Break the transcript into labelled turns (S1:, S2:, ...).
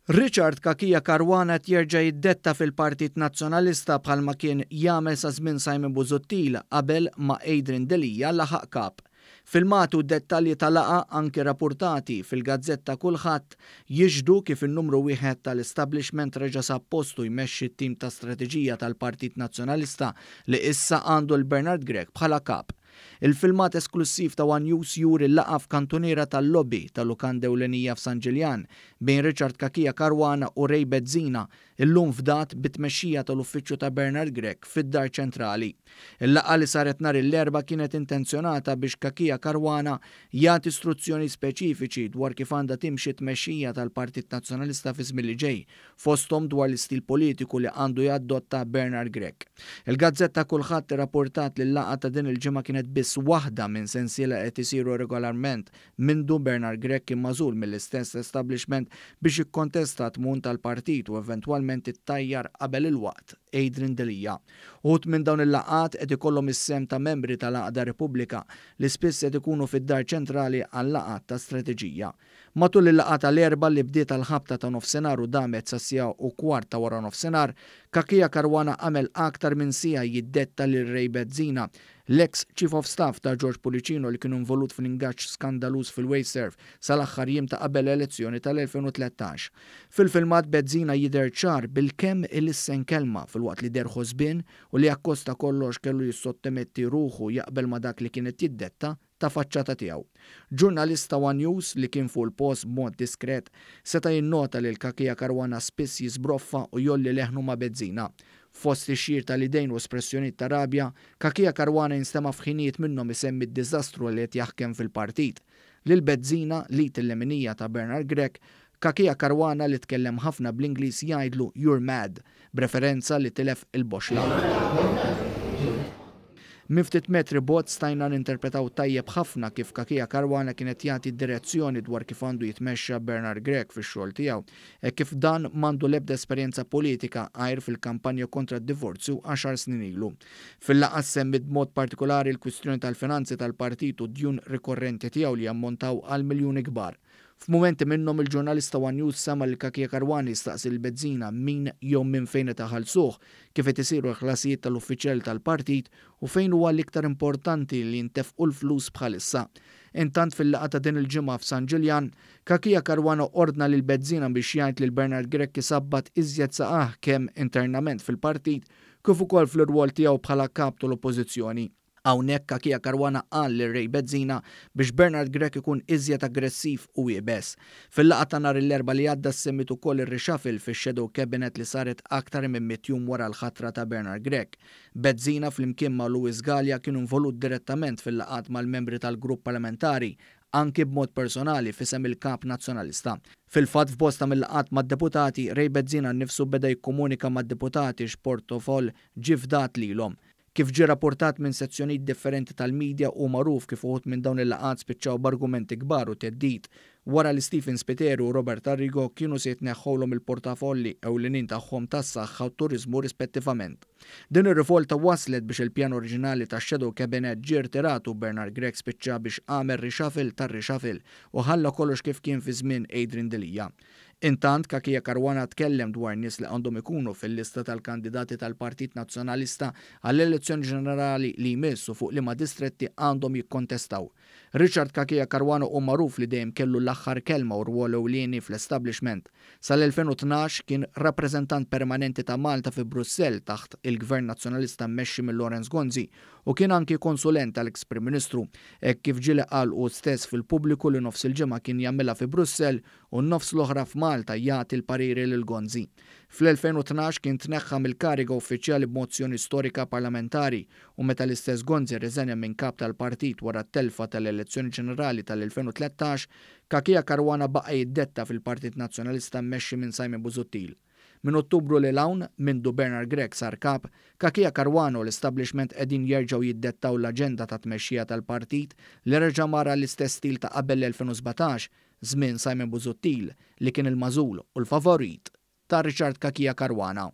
S1: Richard Cachia Caruana qed jerġa' jiddetta fil-Partit Nazzjonalista bħalma kien jagħmel sa żmien Simon Busuttil qabel ma Adrian Delia laħaq kap. Filmati u dettalji ta' laqgħa anki rapurtati fil-gazzetta Kullħadd jixhdu kif in-numru wieħed tal-establishment reġa' sab postu jmexxi t-tim ta' strateġija tal-Partit Nazzjonalista li issa għandu 'l Bernard Grech bħala kap. Il-filmat esklussiv ta' one News juri l-laqgħa f'kantuniera tal-lobby ta' lukanda ewlenija f'San Ġiljan bejn Richard Cachia Caruana u Ray Bezzina, illum fdat bit-tmexxija tal-uffiċċju ta' Bernard Grech fid-Dar Ċentrali. Il-laqgħa li saret nhar il-Erbgħa kienet intenzjonata biex Cachia Caruana jagħti struzzjoni speċifiċi dwar kif għandha timxi t-tmexxija tal-Partit Nazzjonalista fiż-żmien li ġej, fosthom dwar l-istil politiku li għandu jaddotta Bernard Grech. Il-gazzetta Kullħadd irrapportat li l-laqgħa ta' din il-ġimgħa kienet biss waħda minn sensiela qed isiru regolarment mindu Bernard Grech kien magħżul mill-istess establishment biex jikkontesta t-tmun tal-partit u eventwalment ittajjar qabel il-waqt Adrian Delia. Uħud minn dawn il-laqgħat qed ikollhom is-sehem ta' membri tal-għaqda Repubblika li spiss qed ikunu fid-Dar Ċentrali għal-laqgħat ta' strateġija. Matul il-laqgħa tal-Erbgħa li bdiet għall-ħabta ta' nofsinhar u damet sas-siegħa u kwart ta' waranofsinhar, Cachia Caruana għamel aktar minn siegħa jiddetta lil Ray Bezzina, l-eks Chief of Staff ta' George Pullicino li kien involut fl-ingaġġ skandaluż fil-Wasteserv sal-aħħar jiem ta' qabel l-elezzjoni tal-2013. Fil-filmat Bezzina jidher ċar bilkemm ilissen kelma filwaqt li deher ħosbien u li akkost ta' kollox kellu jissottometti ruħu jaqbel ma' dak li kien qed jiddetta ta' faċċata tiegħu. Ġurnalist ta' one News li kien fuq il-post b'mod diskret seta' jinnota lil Cachia Caruana spiss jiżbroffa u jgħolli leħnu ma' Bezzina. Fost ix-xir tal-idejn u espressjonijiet ta' rabja, Cachia Caruana jinstema' f'ħinijiet minnhom isemmi d-diżastru li qed jaħkem fil-partit. Lil Bezzina, l-id il-leminija ta' Bernard Grech, Cachia Caruana li tkellem ħafna bl-Ingliż jgħidlu 'you're mad', b'referenza li tilef il-boxla. Minn ftit metri bogħod stajna ninterpretaw tajjeb ħafna kif Cachia Caruana kien qed jagħti direzzjoni dwar kif għandu jitmexxa Bernard Grech fix-xogħol tiegħu, hekk kif dan m'għandu l-ebda esperjenza politika għajr fil-kampanja kontra d-divorzju għaxar snin ilu. Fil-laqgħa ssemmiet b'mod partikolari l-kwistjoni tal-finanzi tal-partit u d-djun rikorrenti tiegħu li jammontaw għal miljuni kbar. F'mumenti minnhom il-ġurnalist ta' one News sema' lil Cachia Caruana jistaqsi lil Bezzina min jew minn fejn qed iħallsuh, kif qed isiru l-ħlasijiet tal-uffiċjali tal-partit u fejn huwa l-iktar importanti li jintefqu l-flus bħalissa. Intant fil-laqgħa ta' din il-ġimgħa f'San Ġiljan, Cachia Caruana ordna lil Bezzina biex jgħid lil Bernard Grech isabbat iżjed saqajh kemm internament fil-partit kif ukoll fl-irwol tiegħu bħala kap tal-Oppożizzjoni. Hawnhekk Cachia Caruana qal lil Ray Bezzina biex Bernard Grech ikun iżjed aggressiv u iebes. Fil-laqgħa ta' nhar l-Erbgħa li għadda ssemmiet ukoll ir-reshuffle fix-shadow cabinet li saret aktar minn mitt jum wara l-ħatra ta' Bernard Grech. Bezzina flimkien ma' Louis Galea kienu involut direttament fil-laqgħat mal-membri tal-grupp parlamentari anki b'mod personali f'isem il-Kap Nazzjonalista. Fil-fatt f'bosta mill-laqgħat mad-deputati, Ray Bezzina nnifsu beda jikkomunika mad-deputati x'portofoll ġie fdat lilhom. Kif ġie rapportat minn sezzjonijiet differenti tal-media hu magħruf kif uħud minn dawn il-laqgħat spiċċaw b'argumenti kbar u theddid wara li Stephen Spiteri u Robert Arrigo kienu se jitneħħewlhom il-portafolli ewlenin tagħhom tas-saħħa u t-turiżmu rispettivament. Din ir-rivolta wasslet biex il-pjan oriġinali tax-Shadow Cabinet ġie rtirat u Bernard Grech spiċċa biex għamel reshuffle tar-reshuffle u ħalla kollox kif kien fi żmien Adrian Delia. Intant, Cachia Caruana tkellem dwar nies li għandhom ikunu fil-lista tal-kandidati tal-Partit Nazzjonalista għall-elezzjoni ġenerali li jmiss u fuq liema distretti għandhom jikkontestaw. Richard Cachia Caruana hu magħruf li dejjem kellu l-aħħar kelma u rwol ewlieni fl-establishment. Sal-2012 kien rappreżentant permanenti ta' Malta fi Brussell taħt il-Gvern Nazzjonalista mmexxi minn Lawrence Gonzi u kien anki konsulent tal-eks Prim Ministru, hekk kif ġieli qal hu stess fil-pubbliku li nofs il-ġimgħa kien jagħmilha fi Brussell u n-nofs l-oħra f'Malta jagħti l-pariri lil Gonzi. Fl-2012 kien tneħħa mill-kariga uffiċjali b'mozzjoni storika parlamentari u meta l-istess Gonzi rriżenja minn kap tal-partit wara t-telfa tal-elezzjoni ġenerali tal-2013, Cachia Caruana baqa' jiddetta fil-Partit Nazzjonalista mmexxi minn Simon Busuttil. Minn Ottubru lil hawn, mindu Bernard Grech sar kap, Cachia Caruana u l-establishment qegħdin jerġgħu jiddettaw l-aġenda ta' tmexxija tal-partit li reġa' mar għall-istess stil ta' qabel l-2017, żmien Simon Busuttil li kien il-magħżul u l-favorit ta' Richard Cachia Caruana.